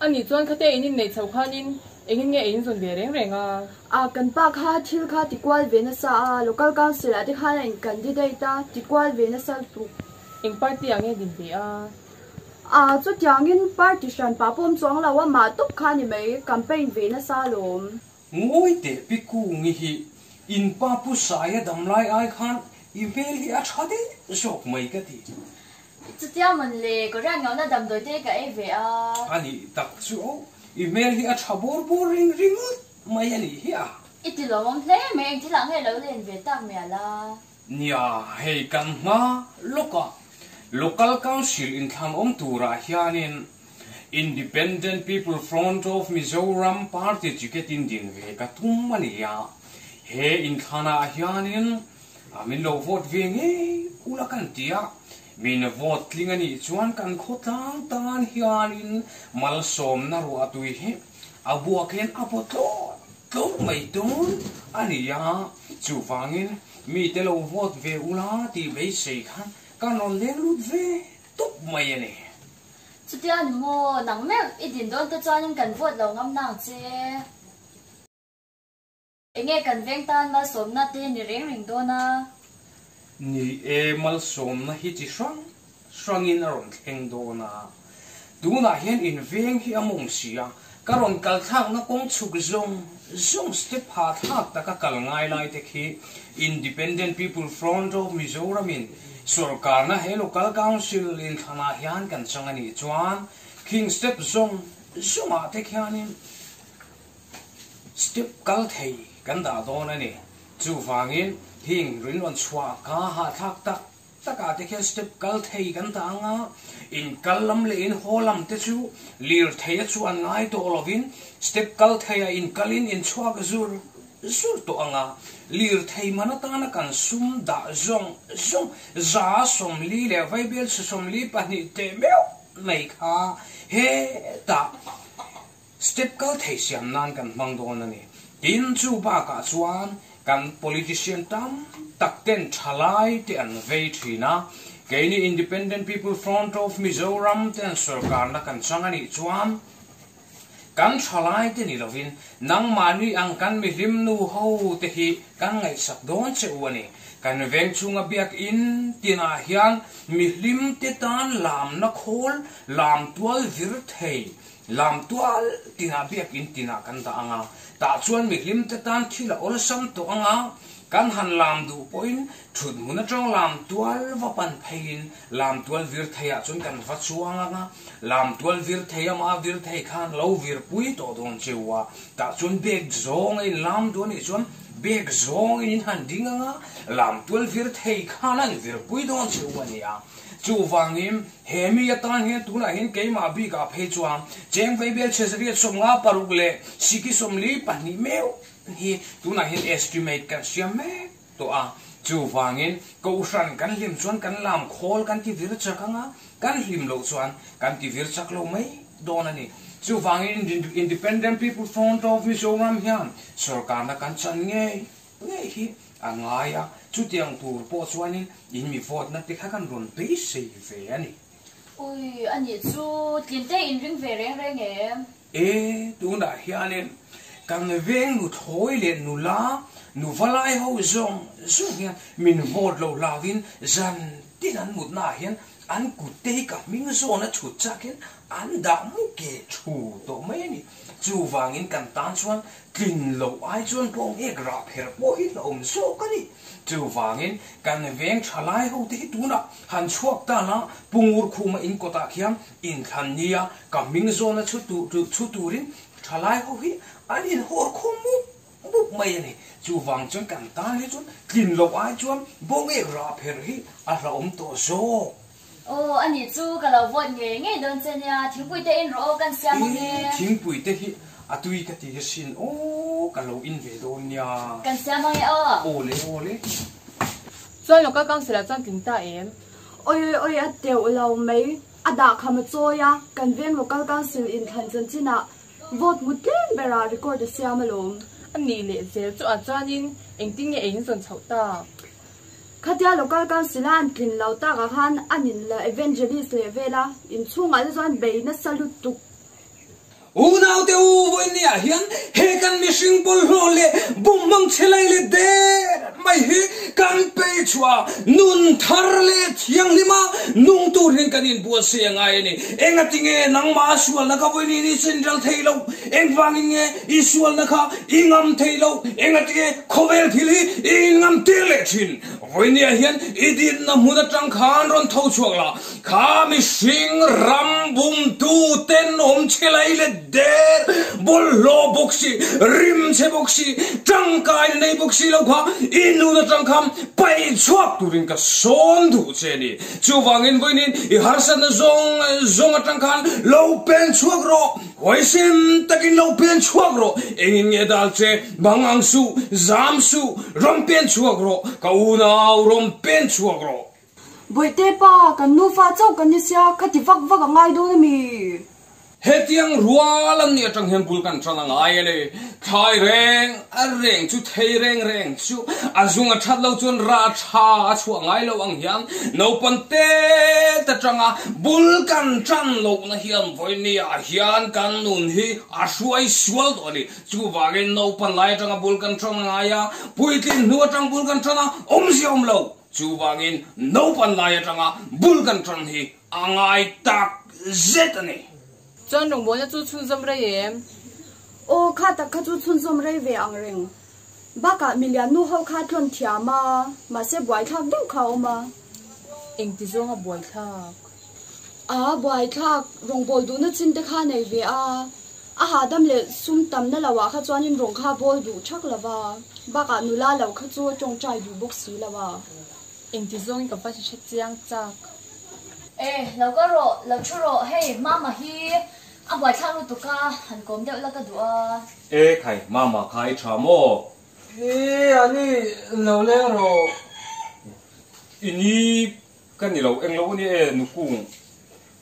Anih chuan khatia in inneih chhoh khanin engin nge ei in zawn ve reng reng a? A, kan pa kha thil kha ti kual ve nasa a, Local Council ah te khan a in candidate a, ti kual ve nasa lutuk. Eng party ah nge din ve a? A, chutiangin party hran pah pawh awm chuang lo a, mah tawp kha a ni mai, campaign ve nasa alawm. Ngawi teh Pi Kungi hi in pa Pu Saia damlai ai khan i hmel hi a tha deuh zawk mai ka ti. Chutia mawn le, Korean ngauna damdawi te ka ei ve a. A nih tak chu aw, i hmel hi a tha bawr bawr ring ringawt mai a nih hi a. I ti lawmawm hle mai, eng thil ah nge lo len ve tak mial a? Nia, hei kan hma lawkah Local Council inthlan awm turah hianin Independent People Front of Mizoram party ticket in din ve ka tum a ni a, he inthlanah hianin min lo vote ve ngei ula kan ti a, min vote tling a nih chuan kan khawtlang tan hianin malsawmna ruahtui hi a buakin a paw tlawt tlawt mai dawn a ni a, chuvangin mite lo vote ve ula tih beisei khan kan rawn leng lut ve tawp mai a ni. Chutia ni maw, nang meuh i din dawn te chuanin kan vote lo ngam nang che. Enge kan veng tan malsawmna te ni reng reng dawn a? Ni e, malsawmna hi chi hrang hrangin a rawn thleng dawn a. Tunah hian in veng hi a mawng si a, ka rawn kal thlakna kawng chhuk zawng zawng step ha thlak taka kal ngai lai te khi Independent People Front of Mizoram in Sorkarna he Local Council inthlanah hian kan chang a nih chuan khing step zawng zawngah te khianin step kal thei kan dah dawn a ni. Chuvangin hing rinrawn chhuah ka hahthlak tak takah te khian step kal thei kan dah ang a, in kal lam leh in haw lam te chu lirthei a chuan ngai tawh lovin step kal theiah in kalin in chhuak zur zur tawh ang a, lirthei man atana kan sum dah zawng zawng 140 leh vaibelchhe 42 teh meuh mai kha hetah Step kal thei siam nan kan hmang dawn a ni. Tin, chu bakah chuan kan politician tam tak ten thalai te an vei thin a, keini Independent People Front of Mizoram ten sorkarna kan chang a nih chuan kan thalai te ni lovin nangmahni ang kan mihlim nu ho te hi kan ngaihsak dawn che u a ni. Kan veng chhunga biakinn tinah hian mihlim te tan lamna khawl, lam tual vir thei Lam tual tinah biakinn tinah kan dah ang a, tah chuan mihlim te tan thil a awlsam tawh ang a, kan han lam duh pawhin thut hmun atang lam tual va pan pheiin lam tual vir theiah chuan kan va chuang ang a, lam tual vir thei ama vir thei khan lo vir pui tawh dawn cheu a, tah chuan bag zawng a in lam duh a nih chuan bag zawngin in han ding ang a, lam tual vir thei khan an vir pui dawn cheu a ni a, chuvangin He mi atan hian tunah hian keimah bikah phei chuan cheng vaibel chhe zariat 56 leh siki 42 meuh hi tunah hian estimate kan siam mek tawh a. Chuvangin Kohhran kan hlim chuan kan lam khawl kan ti vir chak ang a, kan hlim loh chuan kan ti vir chak lo mai dawn a ni. Chuvangin Independent People Front of Mizoram hian sorkarna kan chan ngei Ngei hi a ngai a, chutiang tur pawh chuanin in mi vote na te kha kan rawn beisei ve a ni. Ui, a nih chu, tlinte in ring ve reng reng em? E, tunah hianin kan veng nuthlawi leh nula, nuvalai ho zawng zawng hian min vote lo hlauhin zan tin an mutnaah hian an kut te hi ka hming zawn a chhut chak hian an dah mu ke thu tawh mai a ni. Chuvangin kan tan chuan Tlin loh ai chuan pawng ek rah pher pawh hi la awm zawk a ni. Chuvangin kan veng tha lai ho te hi tunah han chhuak ta la, Pu Ngurkhuma in kawtah khian inthlan nia ka hming zawna chhu chhu turin tha lai ho hi an inhawr khawm mup mup mai a ni. Chuvang chuan kan tan hi chuan tlin loh ai chuan bawng ek rah pher hi a hlauhawm tawh zawk. Aw, a nih chu ka lo vote ngei ngei dawn che nia, thingpui te in rawh aw kan siam ang e. E, thingpui te hi a tui ka ti asin aw, ka lo in ve dawn nia. Kan siam ang e aw. Aw le, aw le. Chuan local council ah chuan tling ta em? Oi oi oi a teuh lo mai, a dah kham a chawi a, kan veng local council in thlan chanchin ah vote hmu tlem ber ah record a siam alawm. A nih leh zel chu ah chuanin engtin nge ei in zawn chhoh tak? Khatia Local Council a an tlin lo takah khan an in la Evangelist leh vel a, inchhungah te chuan bei nasa lutuk. Unaute u, vawinia hian he kan mihring bawlhhlawh leh bumhmang chhe lei leh der mai hi kan pei chhuah a, nun thar leh thianghlima nung tur hian kan inbuatsaih a ngai a ni. Engatinge nangmah a sualna kha vawiin i chenral thei lo? Engvangin nge i sualna kha i ngam thei lo? Engatinge khawvel thil hi i inngam tir leh thin? Vawinia hian i dinna hmun atang khan rawn tho chhuak la, kha mihring ram bumtu tenawm chhe lai leh der bawlhhlawh bawk si, rim chhe bawk si, tangkaina nei bawk si lo kha i nun atang khan paih chhuak turin ka sawn duh che a ni. Chuvangin vawiin i harsatna zawng zawng atang khan lo pen chhuak rawh. Huaisen takin lo pen chhuak rawh, engin nge dal che, bang ang suh, zam suh, rawn pen chhuak rawh, ka unau rawn pen chhuak rawh. Bawihte pa, kan nufa chauh kan ni sia, ka ti vak vak a ngai dawn a mi? Hetiang rual an nih atang hian bul kan tan a ngai a ni. Thlai reng a reng chu thei reng reng chu a zung a that lo chuan rah tha a chhuah ngai lo ang hian naupang te atanga bul kan tan lohna hian vawinia hian kan nun hi a hruai sual tawh a ni. Chuvangin naupan lai atanga bul kan tan a ngai a, puitlin hnu atang bul kan tan a awmzia awm lo. Chuvangin naupan lai atanga bul kan tan hi a ngai tak zet a ni. Chuan rawngbawlna chu chhunzawm rei em? Aw, kha tak kha chu chhunzawm rei ve ang reng. Bakah milian nu ho kha tlawn thiam a, mahse buaithlak deuh kha a awm a. Engti zawnga buaithlak? A, buaithlak, rawngbâwl duhna chin te kha nei ve a. A hahdam leh sum tamna lo ah kha chuanin rawng kha bawl duh thak lo va, bakah nula lo kha chu a tawngtai duh bawk si lo a. Engti zawngin ka va hre chiang chak. E, lo kal rawh, lo thu rawh, hei Mama hi a buaithlak lutuk a, han kawm deuh la ka duh a. E khai, Mama kha i tha maw? E, ani lo leng rawh. I ni ka ni lo, englo a ni e Nukung,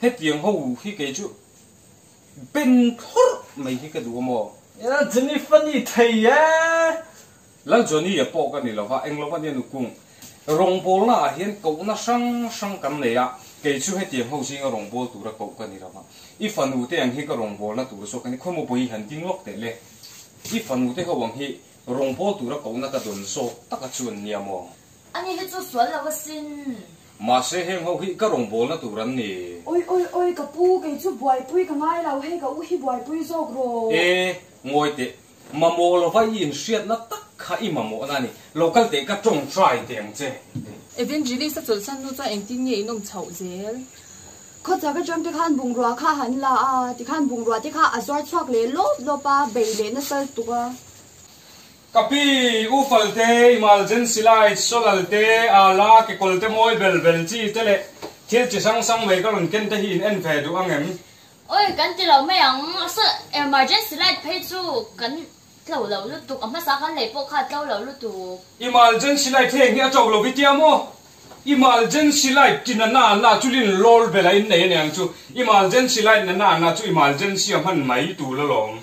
hetiang ho hi kei chu ben thlawrh mai hi ka duh a maw? E, Johnny funny thei e. Lal Johnny-a pawh ka ni lova, eng lova nia nukung. Rawngbawlna ah hian kohna hrang hrang kan nei a, kei chu hetiang ho zinga rawngbâwl tura koh ka ni lova. I fanu te ang hi ka rawngbawlna tur zawk a ni, khawimaw pawh hi han ding lawk teh le. I fanu te ho ang hi rawngbâwl tura kohna ka dawn zawk taka chu an nia maw? Ani hi chu sual lo asin. Mahse heng ho hi ka rawngbawlna tur an ni. Oi oi oi ka pu, kei chu buaipui ka ngai lo, hei ka u hi buaipui zawk rawh. E, ngawi teh, Mamawh lova i inhriatna tak kha i mamawhna a ni. Lo kal teh ka tawngtai teh ang che. Evangelist a chawlhsan hnu chuan engtin nge in awm chhoh zel? Khawchhak atang te khan bungrua kha han la a, tikhan bungrua te kha a zuar chhuak leh lawp lawp a, bei leh nasa lutuk a. Ka pi, U Falte, emergency light, solar te, ala, kekawlte mawi bel bel chi te leh thil chi hrang hrang mai ka rawn ken te hi in en ve duh ang em? Oi, kan ti lo mai ang. So, emergency light phei chu kan tlo lo lutuk, a hmasa kan lei pawh kha a tlo lo lutuk. Emergency light heng hi a to lo vitia maw? Emergency light ti na na na chu lin lawl bela in nei aniang chu. Emergency light na na na chu emergency a hman mai tur alawm.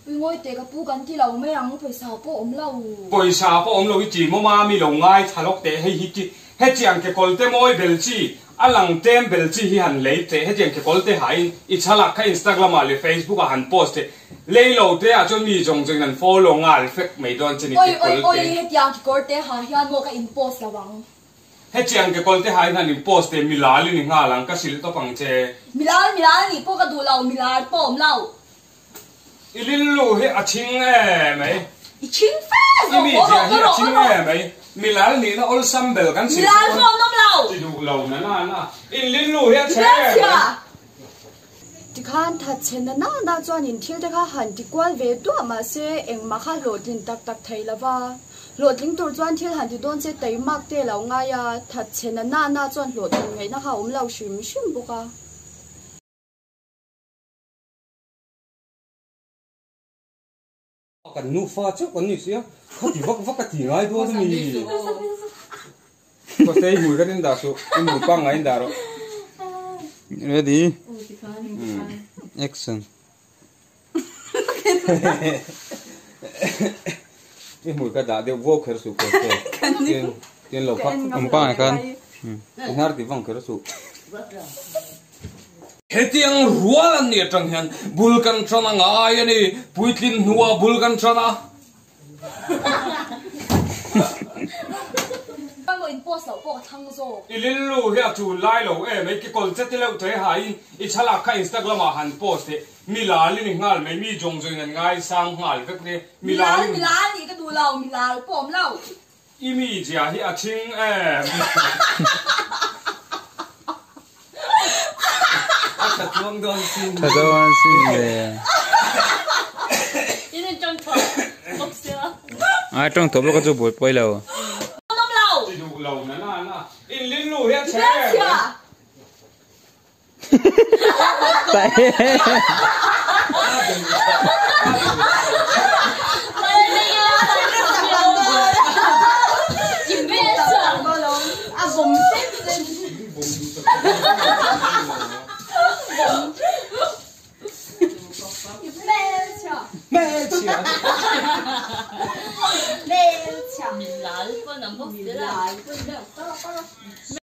Ui ngawi teh ka pu kan ti lo mai ang, pawisa pawh awm lo. Pawisa pawh awm lo i ti maw mami lo ngai tha lawk teh hei hi ti hetiang kekawlte mawi bel chi a lang tlem bel chi hi han lei teh hetiang kekawlte ha in i thlalak kha instagram ah leh facebook ah han post teh lei lo te ah chuan mi zawng zawng in an follow nghal fek mai dawn che ni Oi oi oi hetiang kekawrte ha hian maw ka in post lo ang. Hetiang kekawlte ha in han in post teh milal i ni nghal ang ka hrilh tawp ang che. Milal milal nih pawh ka duh lo milal pawh awm lo. I lillu hi a thing e mai. I thing fe zawk. I mi zia hi a thing e mai. Milal nihna awlsam bel kan chhir Milal pawh an awm lo. Ti duh lo na na na. In lillu hi a chhe e mai. Tikhan thatchhe na na na chuan in thil te kha han ti kual ve duah mahse engmah kha hlawhtlin tak tak thei lo va. Hlawhtling tur chuan thil han ti dawn che taimak te lo ngai a, thatchhe na na na chuan hlawhtlin ngaihna kha a awm lo hrim hrim bawk a. Kan nufa chauh kan ni sia, khati vak vak a ti ngai dawn a mi. Kawtei hmui kan in dah suh, i hmui pangngai in dah rawh. Ready? Action. I hmui ka dah deuh vuau kher suh kawtei. Tin lo phak. Awm pangngai khan. I hnar ti vang kher suh. Hetiang rual an nih atang hian bul kan tan a ngai a ni. Puitlin hnuah bul kan tan a. Emaw in post loh pawh ka thlang zawk. I lillu hi a tul lai lo em ei kikawl che ti leuh thei ha in i thlalak kha Instagram ah han post teh mi lal i ni nghal mai mi zawng zawng in an ngaisang nghal vek nia mi lal i ni. Mi lal nih ka duh lo mi lal pawh awm lo. I mi zia hi a thing em. A tha tluang dawn sin. Tha dawn sin le. In in tawng tawh bawk sia. Ai tawng tawh bawk a chu buai pawi lo. Awm lo. Ti duh lo na na na. In lillu hi a chhe em.